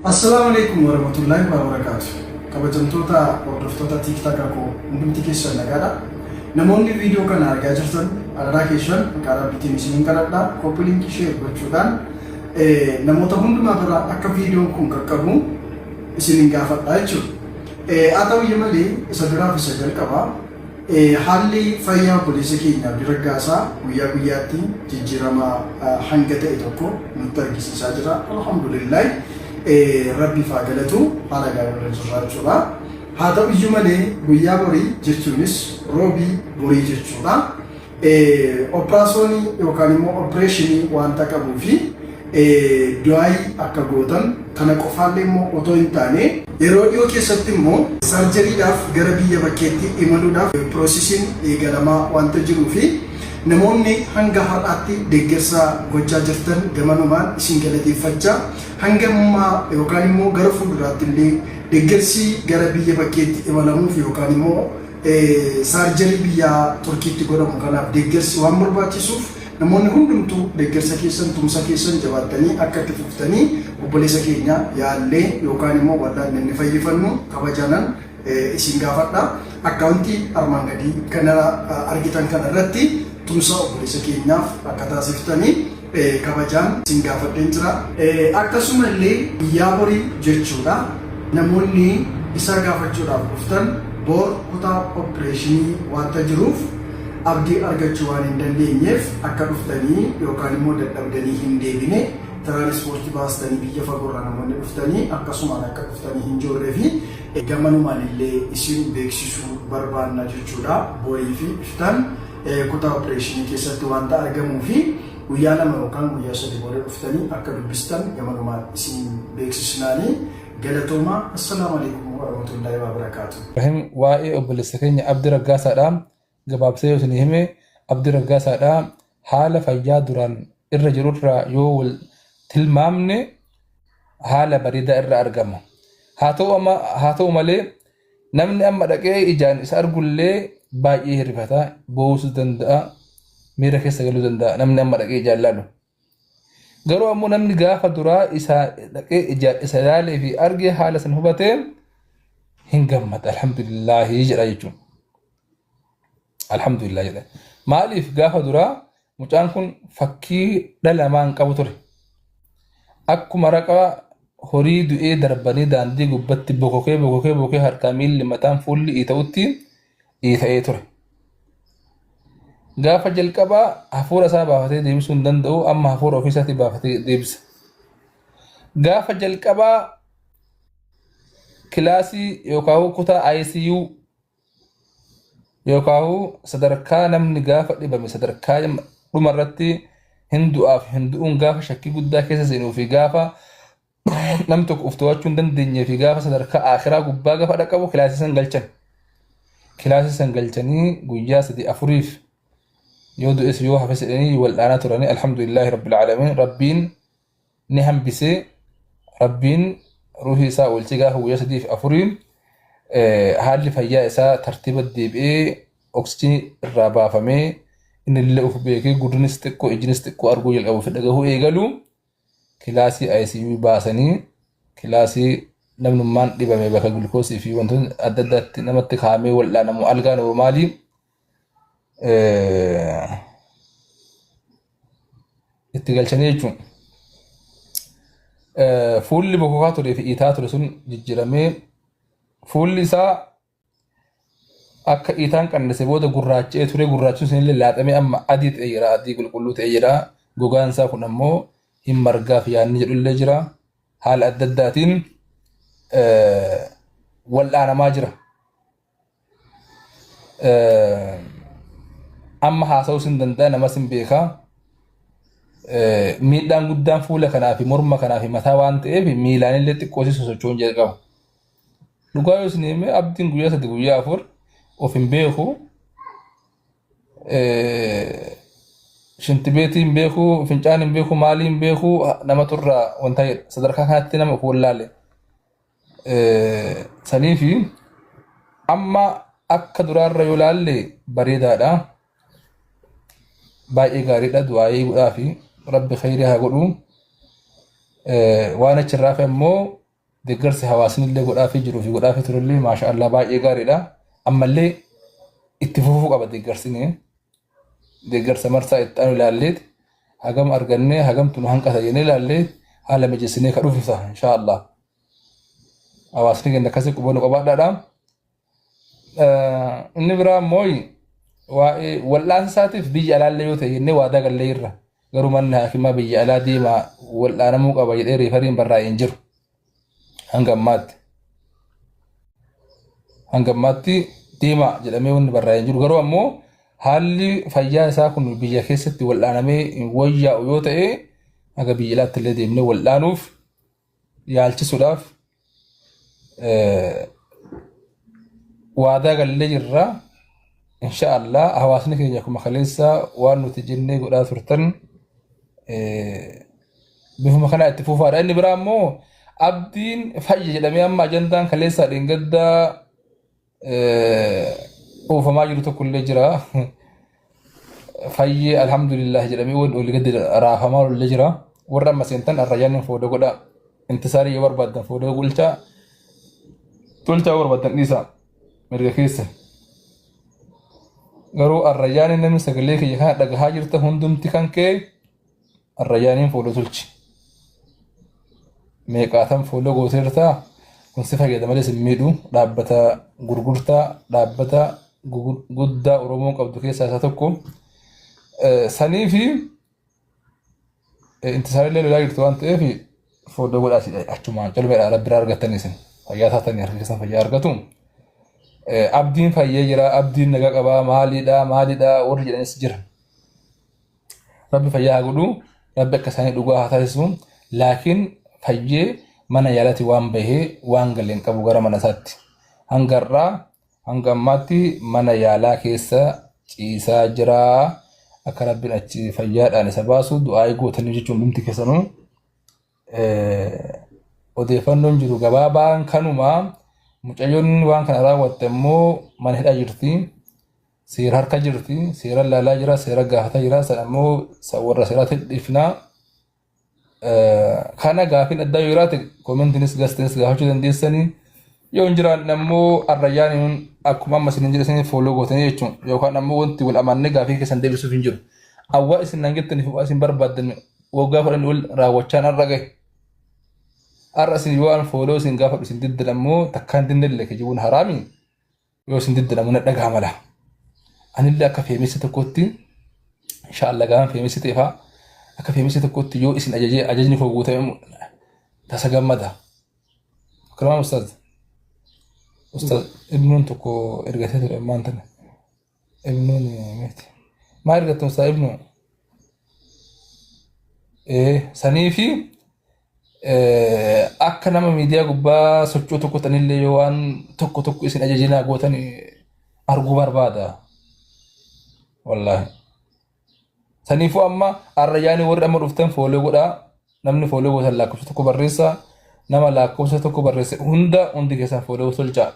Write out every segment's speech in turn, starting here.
Assalaamu Aleeykum Warahmatullaahi Wabarakaatu. Kabajamtoota hordoftoota TikTok koo hundumti keessan nagaadha. Namoonni viidiyoo kana argaa jirtan adaraa keessan maqaa Rabbiitiin isiniin kadhadha. Copy link share gochuudhaan namoota hundumaa bira akka viidiyoon kun qaqqabu isiniin gaafadha jechuudha. Haa ta'uyyuu malee isa duraaf isa jalqaba Haalli fayyaa obboleessa keenya Abdii Raggaasaa guyyaa guyyaatti jijjiirama hanga ta'e tokko nutti argisiisaa jira. Alhamdulillahi Rabbiif haa galatu haala gaarii irra jirra jechuudha. Haa ta'u iyyuu malee guyyaa borii jechuunis roobii borii jechuudha. Operaasyoonii yookaan immoo opereeshinii wanta qabuu fi du'aayii akka gootan kana qofaallee immoo otoo hin taane yeroo dhiyoo keessatti immoo saarjeriidhaaf gara biyya bakkeetti imaluudhaaf piroosesiin eegalamaa wanta jiruu fi namoonni hanga har'aatti deeggarsa gochaa jirtan gamanumaan isin galateeffachaa hanga ammaa yookaan immoo gara fuulduraatti illee deeggarsi gara biyya bakkeetti imalamuuf yookaan immoo saarjarii biyya Turkiitti godhamu kanaaf deeggarsi waan barbaachisuuf namoonni hundumtuu deeggarsa keessan tumsa keessan jabaattanii akka itti fuftanii obboleessa keenya yaallee yookaan immoo wal'aanne inni fayyifannu kabajaanan isin gaafadha. Akkaawuntii armaan gadii kana argitan kana irratti tumsa obboleessa keenyaaf akka taasiftanii kabajaan isin gaafadheen jira. Akkasuma illee guyyaa borii jechuudha namoonni isa gaafachuudhaaf dhuftan bor kutaa opereeshinii waanta jiruuf abdii argachuu waan hin dandeenyeef akka dhuftanii yookaan immoo dadhabdanii hin deebine tiraanispoortii baastanii biyya fagoorraa namoonni dhuftanii akkasumaan akka dhuftanii hin joorree fi gamanumaan illee isin beeksisuu barbaanna jechuudha borii fi iftaan kutaa opereeshinii keessatti waanta argamuu fi guyyaa 2 yookaan guyyaa 3 booda dhuftanii akka dubbistan gamanumaan isin beeksisnaanii galatoomaa. Assalaamu Aleykum Warahmatullaahi Wabarakaatu. Rahim waa'ee obboleessa keenya Abdi Raggaasaadha gabaabsee yoo isinii hime Abdi Raggaasaadha haala fayyaa duraan irra jirurraa yoo wal tilmaamne haala bareedaa irra argama. Haa ta'u malee Namni amma dhaqee ijaan isa argullee baay'ee hirrifata, boo'uus danda'a, miira keessa galuu danda'a namni amma dhaqee ijaan laalu. Garuu ammoo namni gaafa duraa isa dhaqee ijaan isa laalee fi argee haala san hubatee hin gammada alhamdulillaahi jedha jechuudha. Alhamdulillah jedha. Maaliif gaafa duraa mucaan kun fakkii dhala namaa hin qabu ture. Akkuma raqa horii du'ee darbanii daandii gubbatti bokokee bokokee bokokee harkaa miilli mataan fuulli iita'utti iita'ee ture. Gaafa jalqabaa hafuura isaa baafatee deebisuu hin danda'u amma hafuura ofii isaatii baafatee deebisa. Gaafa jalqabaa kilaasii yookaan kutaa ICU Yookaahu sadarkaa namni gaafa dhibame sadarkaa dhuma irratti hin du'aaf hin du'uun gaafa shakkii guddaa keessa seenuu fi gaafa nam tokko of to'achuu hin dandeenyee fi gaafa sadarkaa akhiraa gubbaa gaafa dhaqqabu kilaasii san galchan. Kilaasii san galchanii guyyaa sadii afuriif yoo du'es yoo hafes jedhanii wal'aanaa turanii alhamdulillaahi rabbil aalamiin rabbiin ni hambise rabbiin ruuhii isaa oolchee gaafa guyyaa sadii fi afurii haalli fayyaa isaa tartiiba deebi'ee oksijiinii irraa baafamee inni illee of beekee gurrinis xiqqoo ijinis xiqqoo arguu jalqabu fi dhagahuu eegalu kilaasii ICU baasanii kilaasii namnummaan dhibame bakka gulukoosii fi wantoonni adda addaatti namatti kaa'amee wal'aanamu algaa noormaalii itti galchanii jechuun fuulli bokokaa turee fi iitaa ture sun jijjiiramee fuulli isaa akka iitaan qannase booda gurraacha'ee ture gurraachuun sun illee laaxamee amma adii ta'ee jira adii qulqulluu ta'ee jira gogaan isaa kun ammoo hin margaaf yaadni jedhu illee jira haala adda addaatiin wal'aanamaa jira. Amma haasa'uus hin danda'a namas hin beeka. Miidhaan guddaan fuula kanaa fi morma kanaa fi mataa waan ta'eef miilaan illee xiqqoo si sosocho'uun jalqaba. Dhugaa yoo isin hime abdiin guyyaa sadi guyyaa afur of hin beeku. Shintibeetii hin beeku, fincaan hin beeku, maalii hin beeku namatu irraa wanta sadarkaa kanatti nama of wallaale. Saniifi amma akka duraarra yoo laalle bareedaadha. Baay'ee gaariidha du'aayii godhaafi rabbi khayrii haa godhu. Waan achirraa hafe ammoo Deeggarsi hawaasni illee godhaafii jiruu fi godhaafii turellee maasha Allah baay'ee gaariidha. Ammallee itti fufuu qaba deeggarsini. Deeggarsa marsaa itti aanu ilaalleet hagam argannee hagamtu nu hanqata jennee ilaallee haala mijeessinee ka dhufu ta'a insha Allah. Hawaasni keenya akkasii qubannoo qabaadhaadha. Inni biraa immoo waa'ee wal'aansa isaatiif biyya alaallee yoo ta'e jennee waadaa gallee irra garuu manni haakimaa biyya alaa deemaa wal'aanamuu qaba jedhee reefariin barraa'ee hin jiru hanga ammaatti. Hanga ammaatti deemaa jedhamee wanni barraa'ee hin jiru garuu ammoo haalli fayyaa isaa kun biyya keessatti wal'aanamee hin wayyaa'u yoo ta'e haga biyya alaatti illee deemnee wal'aanuuf yaalchisuudhaaf waadaa gallee jirra. Insha Allah hawaasni keenya akkuma kaleessa waan nuti jennee godhaa turtan bifuma kanaa itti fufaadha. Inni biraa immoo abdiin fayya jedhamee amma ajandaan kaleessaa dheengaddaa oofamaa jiru tokko illee jira. Fayyee alhamdulillah jedhamee wanti olii gadi raafamaa illee jira. Warra amma seentan arrayyaan fooda godha. Intisaarii yoo barbaaddan fooda bulchaa. Tolchaa yoo barbaaddan dhiisaa. Mirga keessa. Garuu arrayyaan namni sagalee kiyya kana dhagahaa jirta hundumti kan kee Arrayyaaniin fuula tolchi. Meeqaatan fuula gooteertaa kun si fayyada malee sin miidhu dhaabbata gurgurtaa dhaabbata guddaa Oromoon qabdu keessaa isa tokko. Sanii fi intisaarillee lolaa jirtu waan ta'eef fuula godhaa achumaan calmeedha rabbiraa argattanii isin fayyaa taatanii harka keessan fayyaa argatu. Abdiin fayyee jira abdiin nagaa qabaa maaliidha maaliidha warri jedhanis jira. Rabbi fayyaa haa godhu, Rabbi akka isaanii dhugaa haa taasisu. Laakiin fayyee mana yaalati waan bahee waan galee hin qabu gara mana isaatti. Hanga har'aa hanga ammaatti mana yaalaa keessa ciisaa jira. Akka Rabbiin achi fayyaadhaan isa baasu du'aa'ii gootanii jechuun dhumti keessanuu. Odeeffannoon jiru gabaabaan kanuma mucayyoon waan kana raawwatte immoo mana hidhaa jirti. Seera harka jirti. Seera laalaa jira. Seera gaafataa jira. Sana immoo warra seeraatti dhiifnaa. Kana gaafiin addaa yoo jiraate koomentiinis gastiinis gaafachuu dandeessanii. Yoo hin jiraanne ammoo arrayyaan akkuma amma isin jedhe isin fooloo gootanii jechuun yookaan ammoo wanti wal amannee gaafii keessan deebisuuf hin jiru. Awwaa isin naan jettaniif waa isin barbaaddan waggaa 10 ol raawwachaan har'a gahe. Har'a isin yoo an fooloo isin gaafadhu isin diddan ammoo takkaan dinnellee kijibuun haraami. Yoo isin diddan ammoo na dhagaa mala. Anillee akka feemessa tokkotti inshaallah gaafa feemessa ta'e fa'aa akka feemessa tokkotti yoo isin ajajee ajajni koo guutame tasa gammada. Akkanumaa ustaaz. Ustaaz ibnuun tokko ergatee ture ammaan tana. Ibnuun miti. Maa ergattu ustaaz ibnuu? Sanii fi akka nama miidiyaa gubbaa socho'u tokko tanillee yoo waan tokko tokko isin ajajinaa gootan arguu barbaada. Wallaahi. Saniifuu amma arrayyaanii warri amma dhuftan fooloo godhaa. Namni fooloo gootan lakkoofsa tokko barreessaa. Nama lakkoofsa tokko barreesse hunda hundi keessan fooloo tolchaa.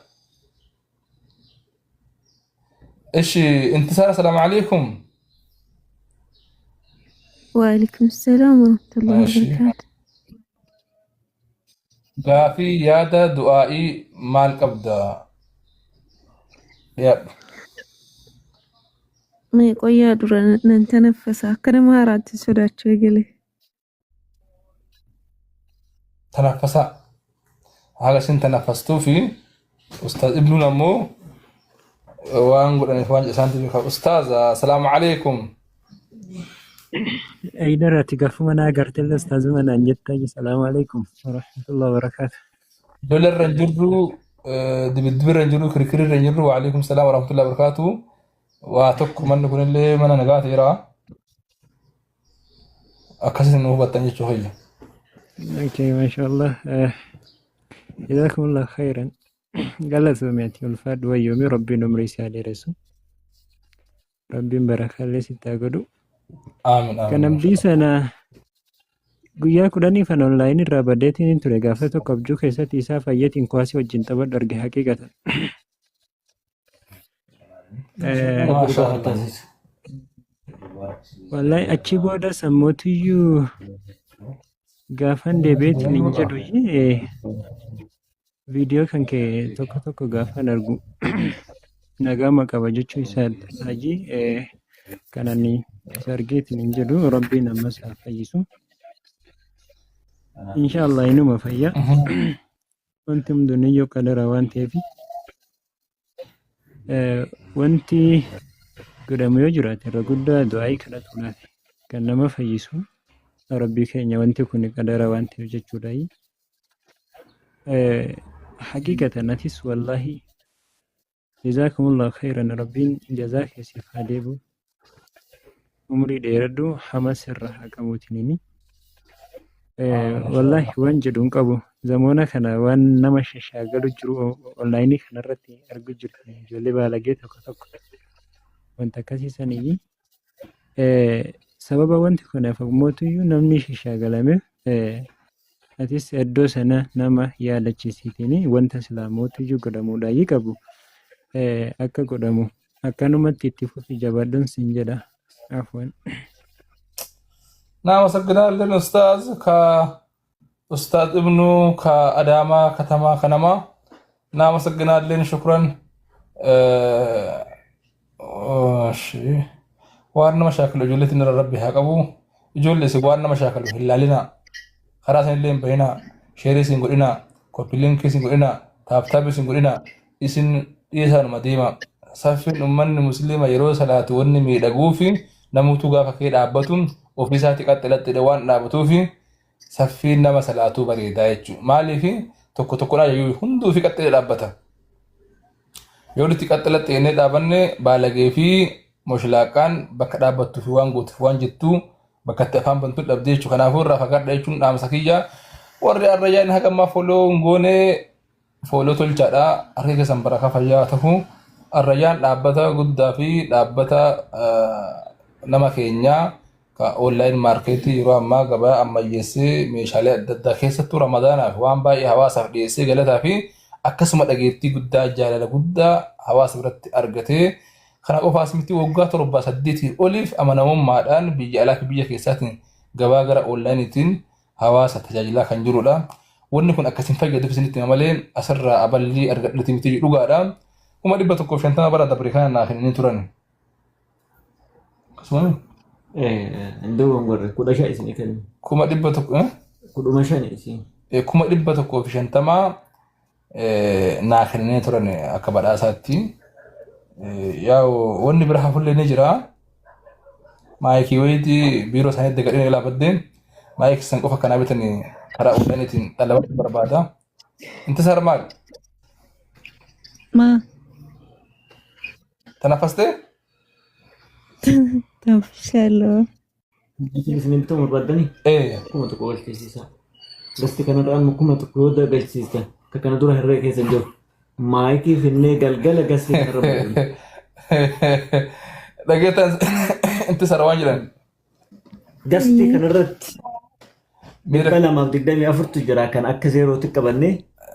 Ishi intisaar assalaamu alaikum. وعليكم السلام ورحمة الله Ishi. وبركاته. Gaafii yaada du'aa'ii maal qabda? Dhiyaadhu. Mee qoyyaa dura nan tanaffasa akka nama haaraatti sodaachuu eegale. Tanaffasaa. Haala isin tanaffastuu fi Ustaaz Ibnuun ammoo waan godhaniif waan isaantu beeka. Ustaaz assalaamu alaikum. Eidar ati gaafuma naa agartelle ustaazuma naan jettaa salaamu alaikum warahmatullahi wabarakaatu. Lola irra hin jirru, dibiddiba irra hin jirru, kirkirri irra hin jirru. Wa alaikum salaam wa rahmatullahi wa barakaatu. Waa tokko manni kunillee mana nagaa ta'eera. Akkasitti nu hubattan jechuu kiyya. Okay, mashallah. Jazakumullah khairan. Galatoomi ati ulfaadhu wayyoomii Rabbiin umrii si haa dheeressu. Rabbiin barakaallee sitti haa godhu. Aamin Kan aamin abdii mashallah. sana guyyaa 10 fan online irraa badeetiin ture gaafa tokko abjuu keessatti isaa fayyeetiin kuwaasii wajjin taphadhu arge haqiiqatan. Maasha Allah. Wallahi achi booda sammuutiyyuu gaafan deebi'eetiin hin jedhu Viidiyoo kan kee tokko tokko gaafan argu nagaama qaba jechuu isaa hajii kan ani isa argeetiin hin jedhu rabbiin ammas haa fayyisu. Inshaallah inuma fayya. Wanti hundinuu qadara waan ta'eef wanti godhamu yoo jiraate irra guddaa du'aa'ii kadhatuudhaaf kan nama fayyisu rabbii keenya wanti kun qadara waan ta'eef jechuudha. Haqiiqatan atis wallaahi jazaakumullahu khayran rabbiin jazaa kee siif haa deebi'u. Umrii dheeradhu hama sirra haa qabuutinini. Wallaahi waan jedhu hin qabu. Zamoona kana waan nama shashaagalu jiru onlaayinii kanarratti argu jirti. Ijoollee baalagee tokko tokko wanta akkasii sanii sababa wanti kun hafamuutuyyuu namni shashaagalameef atis iddoo sana nama yaadachiisiitiin wanta silaa mootuyyuu godhamuudhaayyi qabu akka godhamu akkanumatti itti fufi jabaadhun siin jedha. Afwan. እናመሰግናለን ኡስታዝ ከኡስታዝ እብኑ ከአዳማ ከተማ ከነማ እናመሰግናለን። ሽኩረን። እሺ waan nama shaakalu ijoolleetti irra rabbi haa qabu. Ijoollee isin waan nama shaakalu hin laalinaa. Karaa isin illee hin bahinaa. Share isin godhinaa. Copy link isin godhinaa. Tap tap isin godhinaa. Isin dhiisaanuma deema. Saffiin uummanni musliima yeroo salaatu wanni miidhaguu fi namutu gaafa kee dhaabbatu ofiisaatti qaxxilaxxidhe waan dhaabatuufi saffiin nama salaatuu bareedaa jechuudha. Maaliif tokko tokkodhaa yoo hunduu fi qaxxilee dhaabbata. Yoo nuti qaxxilaxxe jennee dhaabanne baalagee fi moshilaaqaan bakka dhaabbattuu fi waan gootuuf waan jettu bakka itti afaan bantuu dhabdee jechuudha. Kanaafuu irraa fagaadha jechuun dhaamsa kiyya. Warri arrayyaan haga ammaa follow hin goone follow tolchaadha. Harki keessan barakaa fayyaa ta'u. Arrayyaan dhaabbata guddaa fi dhaabbata nama keenyaa ka online market yeroo ammaa gabaa ammayyeessee meeshaalee adda addaa keessattuu ramadaanaaf waan baay'ee hawaasaaf dhiyeessee galataa fi akkasuma dhageettii guddaa jaalala guddaa hawaasa biratti argatee kana qofaas miti waggaa 7 8 oliif amanamummaadhaan biyya alaa fi biyya keessaatiin gabaa gara onlaayiniitiin hawaasa tajaajilaa kan jirudha. Wanni kun akkasiin fayyaduuf isinitti hima malee asirraa aballii argadhuti miti dhugaadha. 150,000 bara dabre kana naaf hin turan. Akkasuma Iddoo gongorre 15 isinii kennu. 100,000 15 isin. 150,000 naa kennanii turan akka badhaasaatti. Yaa'u wanni bira hafullee ni jira. Maayikii wayiitii biiroo isaaniitti gadheen ilaa baddeen maayikii san qofa kanaa bitanii karaa onlaayiniitiin dhalabachuu barbaada. Intisaar maal? Ma Tanaffastee? Tafshaloo. Isin bituu barbaaddanii Ee. 1000 galchisiisa. Gasti kanarra amma 1000 yoo galchisiistan akka kana dura herrega keessa hin jiru. Maayikii finnee galgala gasti kanarra bu'u. Dhageettan intisaar waan jedhan. Gasti kanarratti Miira 224tu jira kan akka zeerootti qabannee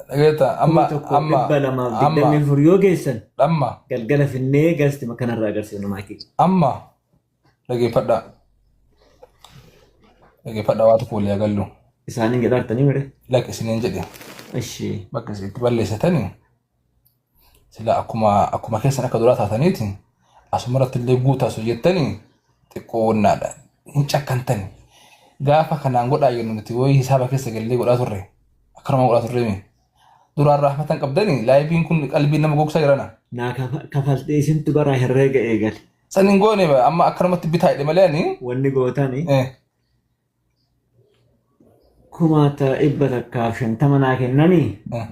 dhageetta amma 1000 amma 224 amma yoo geessan amma galgala finnee gasti kanarra agarsiifnu maayikii. Amma dhageeffadhaa. Dhageeffadhaa waa tokko walii agallu. Isaaniin jedhaartanii mire. Lakki isiniin jedhe. Ishi. Bakka isin itti balleessitanii sila akkuma keessan akka duraa taataniiti asumarratti illee guutaa sun jettanii xiqqoo wannaadha. Hin cakkantani. Gaafa kanaan godhaa jennu nuti wayii hisaaba keessa gallee godhaa turre. Akkanuma godhaa turre mi. Duraan raafatan qabdanii liveiin kun qalbii nama gogsaa jirana. Naa kafaltee isintu bara herreega eegale. San hin goone ba amma akkanumatti bitaa jedhe malee ani. Wanni gootani 150,000 naa kennanii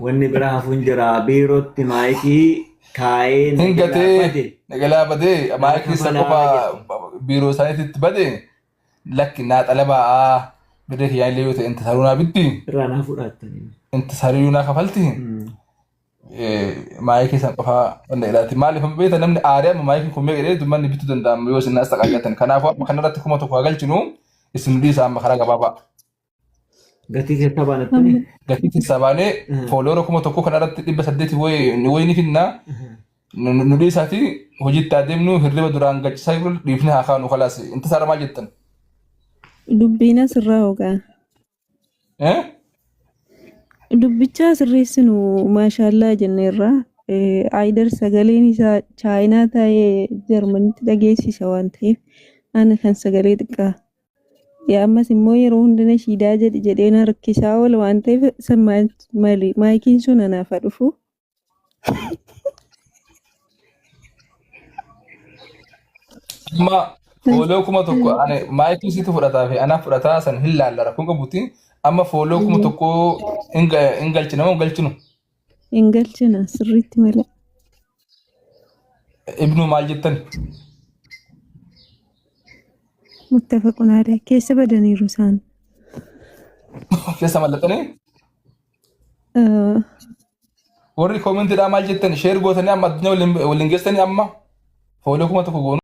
wanni biraa hafuun jira biirootti maayikii kaayee na Hin jalaa gatee bade. na jalaa badee Naa maayikii isa kafalaa qofa jette. biiroo isaaniitti bade lakki naa xalabaa birree kiyyaan illee yoo ta'e intisaruu naa bitti Irraa naa fudhattanii. intisaruu naa kafalti maayikii san qofa wanna jedhaati. Maaliif amma beekta namni aaree amma maayikiin kun meeqa jedhee manni bituu danda'ama yoo isin as xaqayyatan. Kanaafuu amma kanarratti 1000 haa galchinu isin dhiisa amma karaa gabaabaa. Gatii keessaa baanattanii. Gatii keessaa baanee follower 1000 kanarratti 800 wayi ni finnaa. Nu dhiisaati hojiitti adeemnu hirriba duraan gachisaa jiru dhiifnee haa kaanu kalaas intisaara maal jettan? Dubbiin asirraa hogaa. Eh? Dubbichaa sirreessinu maashaallaa jenneerra. Aayidar sagaleen isaa chaayinaa ta'ee Jarmanitti dhageessisa waan ta'eef ana kan sagalee xiqqaa. Yaa ammas immoo yeroo hunda nashiidaa jedhi jedhee na rakkisaa oola waan ta'eef san maali maayikiin sun anaaf haa dhufu. Amma fooloo 1000 ani maayikii situ fudhataa fi anaa fudhataa san hin laalla rakkoon qabuti. Amma fooloo 1000 hin galchina moo hin galchinu? Hin galchina sirriitti malee. Ibnuu maal jettan? Muttafaqun alayh keessa badaniiru isaan. Keessa mallattanii? Warri koomentiidhaa maal jettan? Sheer gootanii amma addunyaa waliin geessanii amma fooloo 1000 goonu.